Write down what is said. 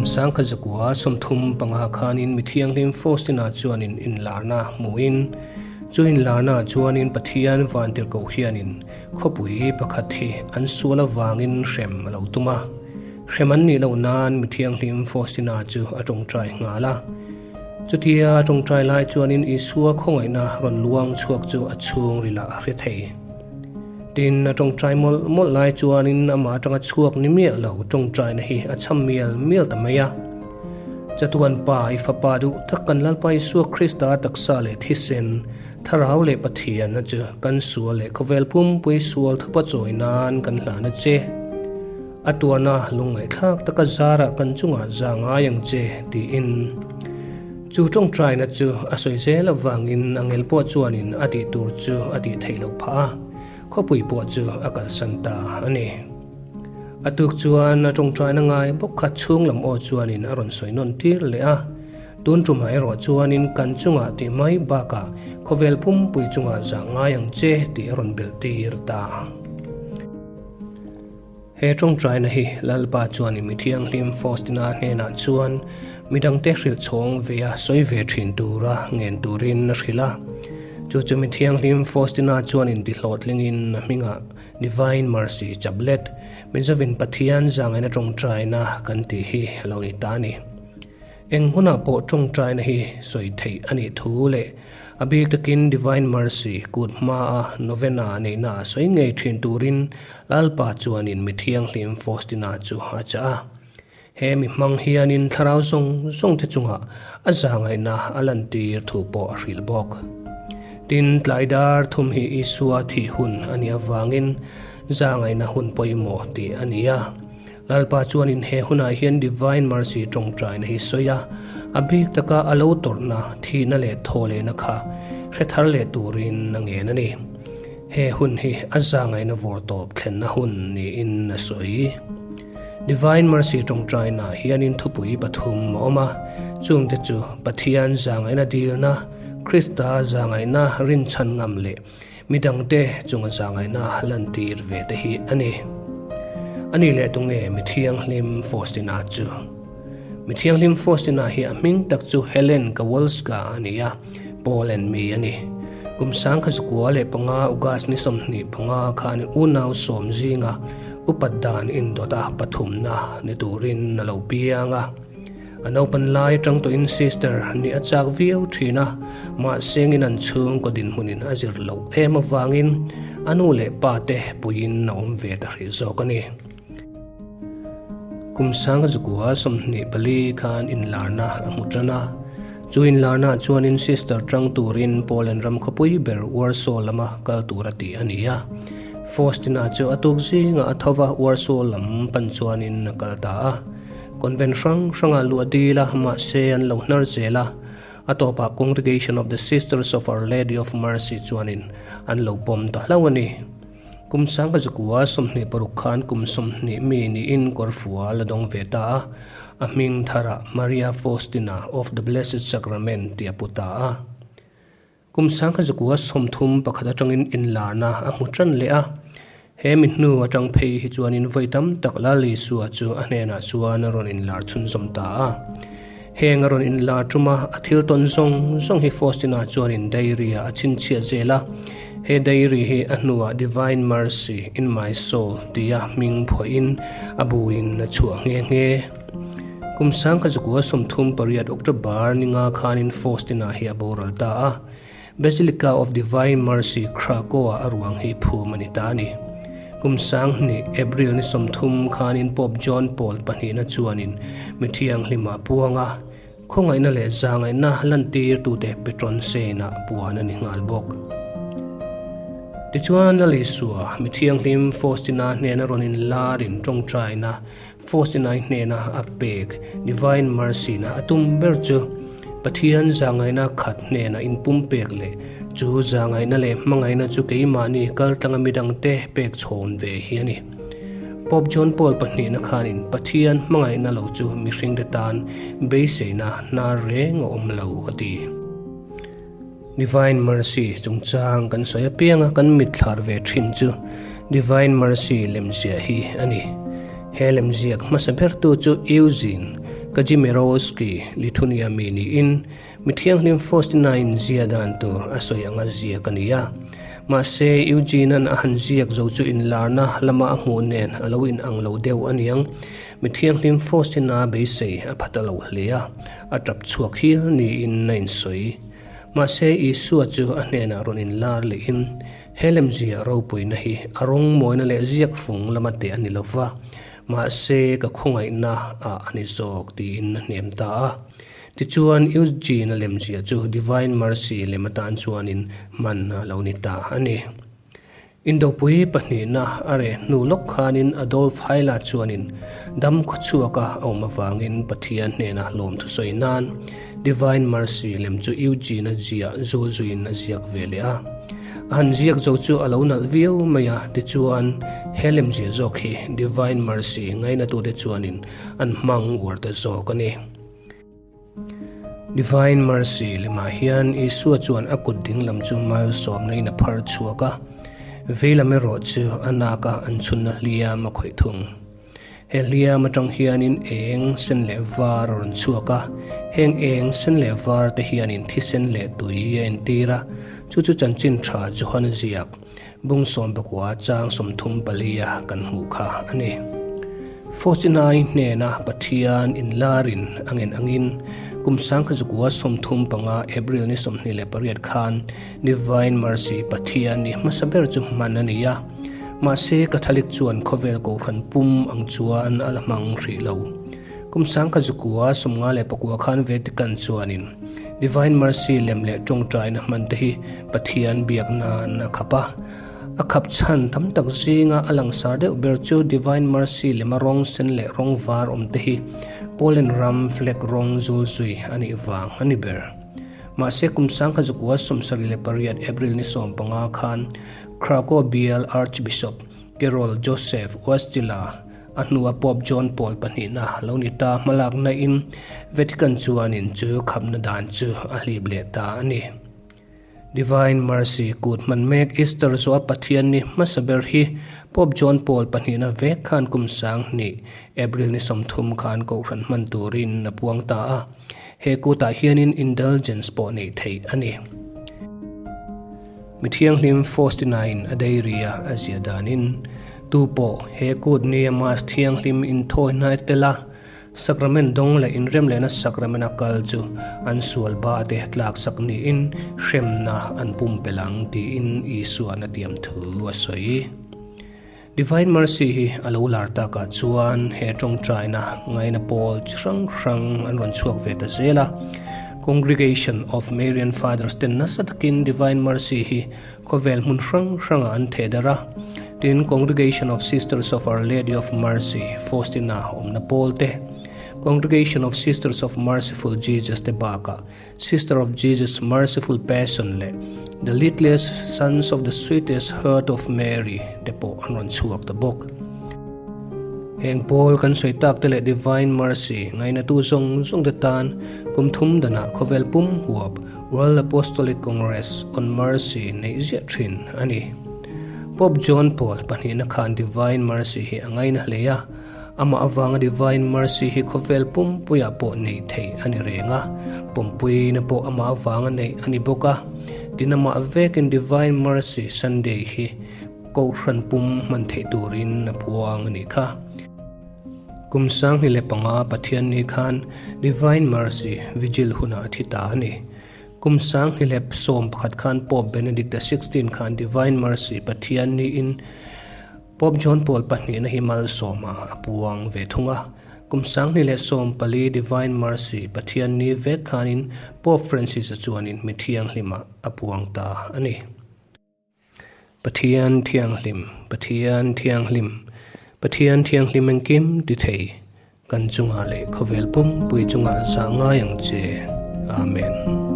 Kum 1935 khanin Mithianghlim Faustina chuanin inlarna hmuhin, chu inlarna chuanin Pathian vantirhkoh hianin khawpui pakhat hi an sual avangin hrem a lo tum a. Hrem an nih loh nan Mithianghlim Faustina chu a tawngtai nghal a. Chutia a tawngtai lai chuanin Isua khawngaihna rawn luang chhuak chu a chhungrilah a hre thei. Tin, a tawngtai mawlh mawlh lai chuanin amah atanga chhuak ni miah lo tawngtaina hi a cham mial mial ta mai a. Chatuan Pa, i Fapa duh tak kan Lalpa Isua Krista taksa leh thisen, Thlarau leh Pathianna chu kan sual leh khawvel pumpui sual thupa chawi nan kan hlan a che. A tuarna lungngaihthlak taka zarah kan chungah za ngai ang che, tiin. Chu tawngtaina chu a sawi zel avangin a ngel pawh chuanin a tih tur chu a tih theih loh phah a, khawpui pawh chu a kalsan ta a ni. A tuk chuan a tawngtaina ngai bawk kha chhung lam aw chuanin a rawn sawi nawn tir leh a, tun tumah erawh chuanin kan chungah tih mai bakah khawvel pumpui chungah zah ngai ang che tih a rawn belh tir ta. He tawngtaina hi Lalpa chuan i mithianghlim Faustina hnenah chuan midangte hrilh chhawng ve a sawi ve thin tura ngen turin a hrilh a. Chu chu mithianghlim Faustina chuan intihlawhtlingin a hmingah Divine Mercy Chaplet, Mizovin Pathian zangaina tawngtaina kan tih hi a lo ni ta a ni. Eng hunah pawh tawngtaina hi sawi theih a nih thu leh a bik takin Divine Mercy kut hmaa novena neihna a sawi ngei thin turin Lalpa chuanin mi thianghlim Faustina chu a chah a. He mi hmang hianin thlarau zawng zawngte chungah a zahngaihna a lantir thu pawh a hrilh bawk. Tin, tlai dar thum hi Isua thih hun a nih avangin zahngaihna hun pawimawh tih a ni a. Lalpa chuanin he hunah hian Divine Mercy tawngtaina hi sawi a, a bik taka a lo tawrhna, thihna leh thawhlehna kha hre thar leh turin a ngen a ni. He hun hi a zangaihna vawr tawp thlenna hun niin a sawi. Divine Mercy tawngtaina hianin thupui pathum a awm a, chungte chu Pathian zangaihna dilna, Krista zangaihna rinchhan ngam leh Midangte chunga zahngaihna lantir ve te hi a ni. A ni leh tunge Mithianghlim Faustina chu? Mithianghlim Faustina hi a hming tak chu Helen Kowalska a ni a, Poland mi a ni. Kum 1905 August ni 25 khan unau sawm zinga upat dan indawta pathumna ni turin a lo piang a. A naupan lai atang tawhin sister nih a chak viau thin a, mahse ngin an chhungkaw dinhmunin a zir loh em avangin a nu leh pa te puiin a awm ve ta hrih zawk a ni. Kum sanga zukua 24 khan inlarna a hmu tan a, chu inlarna chuanin sister tang turin Poland ram khawpui ber Warsaw lama kal tur a ti a ni a. Faustina chu a tuk zingah a tho va, Warsaw lam pan chuanin a kal ta a. Convent hrang hrangah luh a dil a, mahse an lo hnar zel a. A tawpah Congregation of the Sisters of Our Lady of Mercy chuanin an lo pawm ta hlauh a ni. Kum 1926 khan kum 20 mi niin kawrfua la dawng ve ta a, a hming tharah Maria Faustina of the Blessed Sacrament tih a pu ta a. Kum 1931 atangin inlarna a hmu tan leh a, he mi hnu atang phei hi chuanin vawi tam tak Lal Isua chu a hnenah chuan a rawn inlar chhunzawm ta a. Heng a rawn inlar tuma a thil tawn zawng zawng hi Faustina chuanin diary-ah a chhinchhiah zel a, he diary hi a hnuah Divine Mercy in My Soul tia hming phuahin a buin a chhuah nghe nghe. Kum 1938 October ni nga khanin Faustina hi a boral ta a, Basilica of Divine Mercy, Krakow-ah a ruang hi phum a ni ta a ni. Kum 2000 April ni 30 khanin Pope John Paul pahnihna chuanin mi thianghlimah a puang a, khawngaihna leh zahngaihna lantirtute patron saint-ah puan a ni nghal bawk. Tichuan, Lal Isua, mi thianghlim Faustina hnena rawn inlarin tawngtaina Faustinai hnena a pek Divine Mercy na a tum ber chu Pathian zahngaihna khat hnena inpumpek leh chu zahngaihna leh hmangaihna chu keimahni kaltlanga midangte pek chhawn ve hi a ni. Pope John Paul pahnihna khanin Pathian hmangaihna lo chu mihringte tan beiseina hnar reng a awm lo a ti. Divine Mercy chungchang kan sawi apianga kan mitthlar ve thin chu Divine Mercy lemziah hi a ni. He lemziak hmasa bertu chu Eugene Kazimierowski, Lithuania mi niin, Mi thianghlim Faustina-in zia dan tur a sawi anga ziak a ni a. Mahse, Eugene-a'n a han ziak zo chu inlarna lama a hmuh nen a lo inang lo deuh a niang. Mi thianghlim Faustina beisei a pha ta lo hle a, a tap chhuak hial niin a insawi. Mahse, Isua chu a hnenah rawn inlar lehin, He lemzia ropuina hi a rawng mawina leh ziak fung lama teh a ni lo va, mahse ka khawngaihna ah a ni zawk tiin a hnem ta a. Tichuan, Eugene-a lemziah chu Divine Mercy lem atan chuanin hman a lo ni ta a ni. Indopui pahnihna a reh hnu lawk khanin Adolf Hyla chuanin dam khawchhuaka a awm avangin Pathian hnena lawmthu sawi nan Divine Mercy lem chu Eugene-a ziah zul zuiin a ziak ve leh a. A han ziak zo chu a lo nalh viau mai a, tichuan he lemziah zawk hi Divine Mercy ngainatute chuanin an hmang uar ta zawk a ni. Divine Mercy lemah hian Isua chuan a kut dinglam chu malsawmna in a phar chhuak a, veilam erawh chu a naka an chhunna hliam a khawih thung. He hliam atang hianin eng sen leh var a rawn chhuak a, heng eng sen leh var te hianin thisen leh tui a entir a, chu chu chanchin tha Johana ziak Bung 14 chang 34 a kan hmuh kha a ni. Fortunai hnena Pathian inlarin a ngen angin kum sangkha 35 April ni 28 khan Divine Mercy Pathian ni hmasa ber chu hman a ni a. Mahse Catholic chuan khawvel kohhran pum ang chuan a la hmang hrih lo. Kum 1959 khan Vatican chuanin Divine Mercy lem leh tawngtaina hman te hi Pathian biak nan a khap a. A khap chhan tam tak zinga a langsar deuh ber chu Divine Mercy lema rawng sen leh rawng var awm te hi Poland ram flag rawng zul zui a nih vang a ni ber. Mahse kum 1978 April ni 15 khan Krakow bial Archbishop Karol Joseph Wojtyla A hnua Pope John Paul pahnihna lo ni ta hmalakna in Vatican chuanin chu khapna dan chu a hlip leh ta a ni. Divine Mercy kut hman mek Easter zawha Pathian ni hmasa ber hi Pope John Paul pahnihna vek khan kum 2000 April ni 30 khan kohhran hman turin a puang ta a. He kutah hianin indulgence pawh neih theih a ni. Mi thianghlim Faustina-in a diary a a ziah danin, Tu pawh he kut nia Mass thianghlim inthawi hnai tel a, Sacrament dawng leh inremlehna Sacrament a kal chu an sual ba te tlaksak niin hremna an pumpelh ang tiin Isua'n a tiam thu a sawi. Divine Mercy hi a lo lar takah chuan he tawngtaina ngaina pawl chi hrang hrang an rawn chhuak ve ta zel a. Congregation of Marian Fathers ten nasa takin Divine Mercy hi khawvel hmun hrang hrangah an theh darh a. Tin, Congregation of Sisters of Our Lady of Mercy, Faustina awmna pawl te, Congregation of Sisters of Merciful Jesus te bakah Sister of Jesus Merciful Passion leh The Littlest Sons of the Sweetest Heart of Mary te pawh an rawn chhuak ta bawk. Heng pawl kan sawi tak te leh Divine Mercy ngainatu zawng zawng te tan kum thum danah khawvel pum huap World Apostolic Congress on Mercy neih ziah thin a ni. Pope John Paul pahnihna khan Divine Mercy hi a ngaina hle a, Amah avanga Divine Mercy hi khawvel pumpuiah pawh neih theih a ni reng a, pumpuina pawh amah avanga neih a ni bawk a. Tin, amah vekin Divine Mercy Sunday hi Kohhran pum hman theih turin a puang a nih kha. Kum 2005 Pathianni khan Divine Mercy Vigil hunah a thi ta a ni. Kum 2011 khan Pope Benedict the XVI khan Divine Mercy Pathianniin Pope John Paul pahnihna hi malsawma a puang ve thung a. Kum 2014 Divine Mercy Pathian ni vek khanin Pope Francis-a chuanin mi thianghlimah a puang ta a ni. Pathian thianghlim, Pathian thianghlim, Pathian thianghlim engkim ti thei, kan chungah leh khawvel pumpui chungah zah ngai ang che. Amen.